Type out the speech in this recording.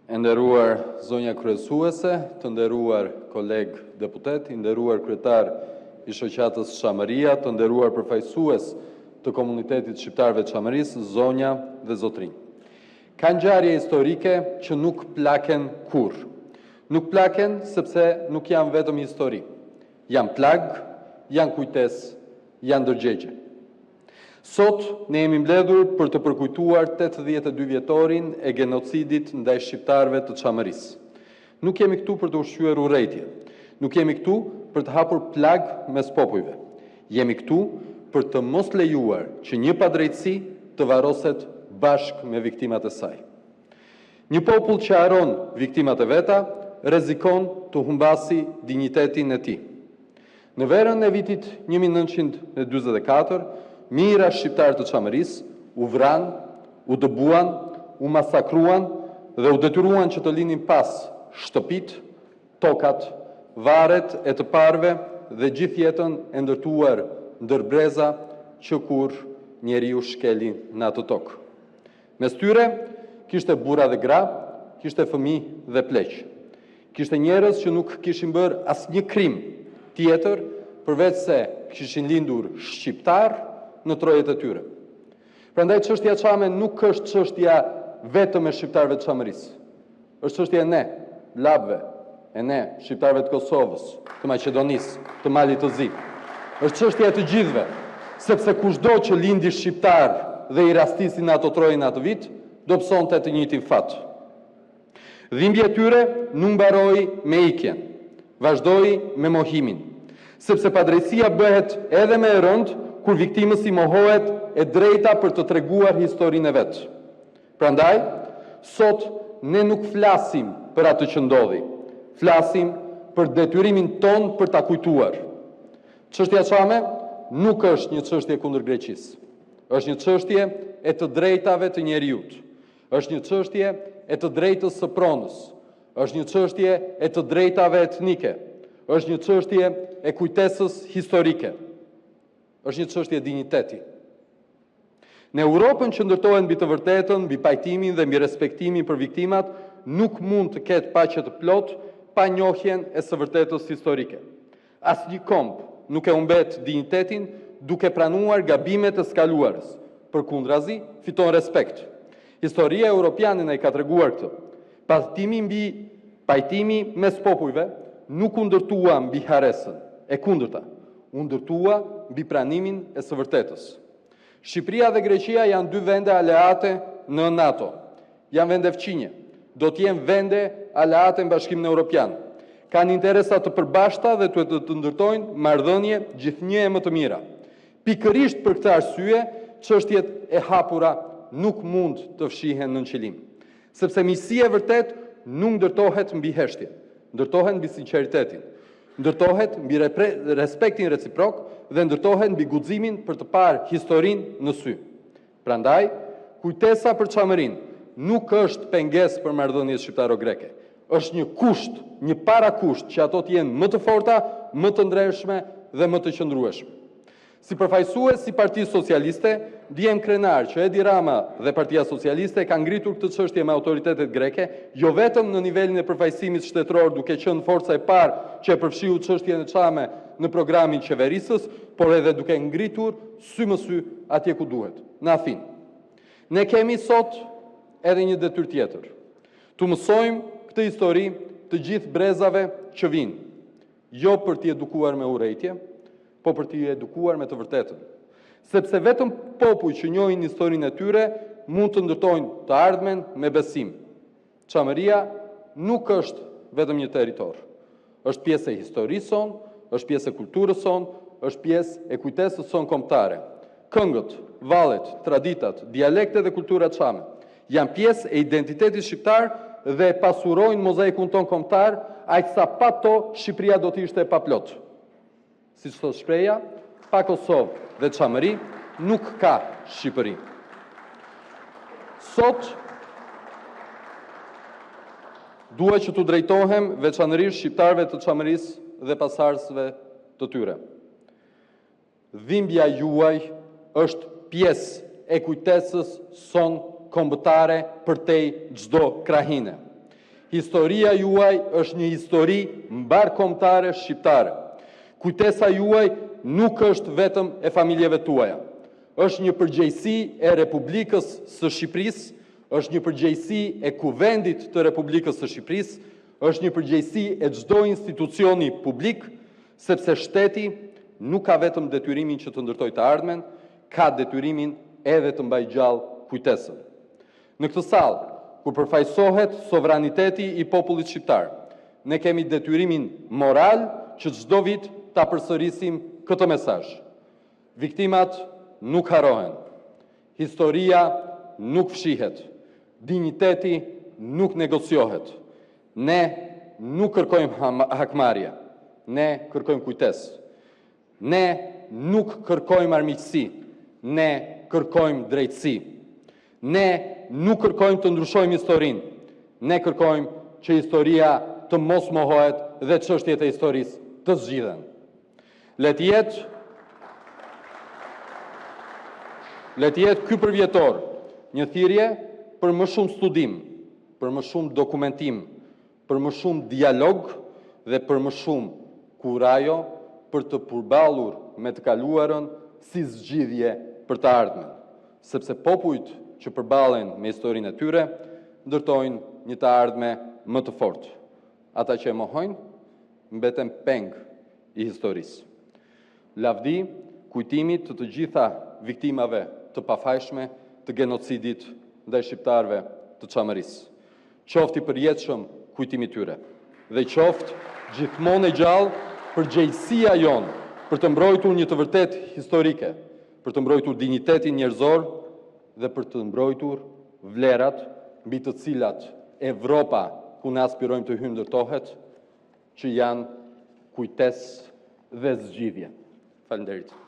E nderuar zonja kryesuese, të nderuar kolegë deputetë, i nderuar kryetar i shoqatës Çamëria, të nderuar përfaqësues të komunitetit shqiptarëve të Çamërisë, zonja dhe zotërinj. Ka ngjarje historike që nuk plaken kurrë. Nuk plaken sepse nuk janë vetëm histori. Janë plagë, janë kujtesë, janë ndërgjegje. Sot ne jemi mbledhur për të përkujtuar 82 vjetorin e gjenocidit ndaj shqiptarëve të Çamërisë. Nuk jemi këtu për të ushqyer urrejtje, nuk jemi këtu për të hapur plagë mes popujve. Jemi këtu për të mos lejuar që një padrejtësi të varroset bashkë me viktimat e saj. Një popull që harron viktimat e veta, rrezikon të humbasë dinjitetin e tij. Në verën e vitit 1944, mijëra shqiptarë të Çamërisë u vranë, u dëbuan, u masakruan dhe u detyruan që të linin pas shtëpitë, tokat, varret e të parëve dhe gjithë jetën e ndërtuar ndër breza që kur njeriu shkeli në atë tokë. Mes tyre kishte burra dhe gra, kishte fëmijë dhe pleq. Kishte njerëz që nuk kishin bërë asnjë krim tjetër përveçse kishin lindur shqiptarë në trojet e tyre. Prandaj çështja çame nuk është çështja vetëm e shqiptarëve të Çamërisë. Është çështja e ne, labëve, e ne, shqiptarëve të Kosovës, të Maqedonisë, të Malit të Zi. Është çështja e të gjithëve, sepse kushdo që lindi shqiptar dhe i rastisi në ato troje në atë vit, do pësonte të njëjtin fat. Dhimbja e tyre nuk mbaroi me ikjen, vazhdoi me mohimin, sepse padrejtësia bëhet edhe më e rëndë kur viktimës i mohohet e drejta për të treguar historinë e vet. Prandaj, sot ne nuk flasim për atë që ndodhi, flasim për detyrimin tonë për ta kujtuar. Çështja çame nuk është një çështje kundër Greqisë. Është një çështje e të drejtave të njeriut. Është një çështje e të drejtës së pronës. Është një çështje e të drejtave etnike. Është një çështje e kujtesës historike. Është një çështje dinjiteti. Në Europën që ndërtohet mbi të vërtetën, mbi pajtimin dhe mbi respektimin për viktimat, nuk mund të ketë paqe të plotë pa njohjen e së vërtetës historike. Asnjë komb nuk e humbet dinjitetin duke pranuar gabimet e së kaluarës. Përkundrazi, fiton respekt. Historia europiane na i ka treguar këtë. Pajtimi mbi pajtimi mes popujve nuk u ndërtua mbi harresën, e kundërta, u ndërtua mbi pranimin e së vërtetës. Shqipëria dhe Greqia janë dy vende aleate në NATO. Janë vende fqinje, do të jenë vende aleate në Bashkimin Evropian. Kanë interesa të përbashkëta dhe duhet të ndërtojnë marrëdhënie gjithnjë e më të mira. Pikërisht për këtë arsye, çështjet e hapura nuk mund të fshihen nën qilim, sepse miqësia e vërtetë nuk ndërtohet mbi heshtje, ndërtohet mbi sinqeritetin, ndërtohet mbi respektin reciprok dhe ndërtohet mbi guximin për të parë historinë në sy. Prandaj, kujtesa për Çamërinë nuk është pengesë për marrëdhëniet shqiptaro-greke, është një kusht, një parakusht që ato të jenë më të forta, më të ndershme dhe më të qëndrueshme. Si përfaqësues i Partisë Socialiste, ndihem krenar që Edi Rama dhe Partia Socialiste kanë ngritur këtë çështje me autoritetet greke, jo vetëm në nivelin e përfaqësimit shtetëror, duke qenë forca e parë që e përfshiu çështjen e çame në programin qeverisës, por edhe duke ngritur sy më sy atje ku duhet, në Athinë. Ne kemi sot edhe një detyrë tjetër. T'u mësojmë këtë histori të gjithë brezave që vijnë, jo për t'i edukuar me urrejtje, po për t'i edukuar me të vërtetën. Sepse vetëm popujt që njohin historinë e tyre mund të ndërtojnë të ardhmen me besim. Çamëria nuk është vetëm një territor. Është pjesë e historisë sonë, është pjesë e kulturës sonë, është pjesë e kujtesës sonë kombëtare. Këngët, vallet, traditat, dialektet dhe kultura çame janë pjesë e identitetit shqiptar dhe e pasurojnë mozaikun tonë kombëtar, aq sa pa to Shqipëria do të ishte e paplotë. Siç thotë shprehja, pa Kosovë dhe Çamëri nuk ka Shqipëri. Sot dua që t'u drejtohem veçanërisht shqiptarëve të Çamërisë dhe pasardhësve të tyre. Dhimbja juaj është pjesë e kujtesës sonë kombëtare përtej çdo krahine. Historia juaj është një histori mbarëkombëtare shqiptare. Kujtesa juaj nuk është vetëm e familjeve tuaja, është një përgjegjësi e Republikës së Shqipërisë, është një përgjegjësi e Kuvendit të Republikës së Shqipërisë, është një përgjegjësi e çdo institucioni publik, sepse shteti nuk ka vetëm detyrimin që të ndërtojë të ardhmen, ka detyrimin edhe të mbajë gjallë kujtesën. Në këtë sallë, ku përfaqësohet sovraniteti i popullit shqiptar, ne kemi detyrimin moral që çdo vit ta përsërisim këtë mesazh. Viktimat nuk harrohen, historia nuk fshihet, dinjiteti nuk negociohet. Ne nuk kërkojmë hakmarrje, ne kërkojmë kujtesë. Ne nuk kërkojmë armiqësi, ne kërkojmë drejtësi. Ne nuk kërkojmë të ndryshojmë historinë, ne kërkojmë që historia të mos mohohet dhe çështjet e historisë të zgjidhen. Le të jetë Le të jetë ky përvjetor një thirrje për më shumë studim, për më shumë dokumentim, për më shumë dialog dhe për më shumë kurajo për t'u përballur me të kaluarën si zgjidhje për të ardhmen, sepse popujt që përballen me historinë e tyre ndërtojnë një të ardhme më të fortë. Ata që e mohojnë mbeten peng i historisë. Lavdi kujtimit të të gjitha viktimave të pafajshme të genocidit ndaj shqiptarëve të Çamërisë. Qoftë i përjetshëm kujtimi i tyre dhe qoftë gjithmonë e gjallë përgjegjësia jonë për të mbrojtur një të vërtetë historike, për të mbrojtur dinjitetin njerëzor dhe për të mbrojtur vlerat mbi të cilat Evropa ku ne aspirojmë të hyjmë ndërtohet, që janë kujtesë dhe zgjidhje. Faleminderit.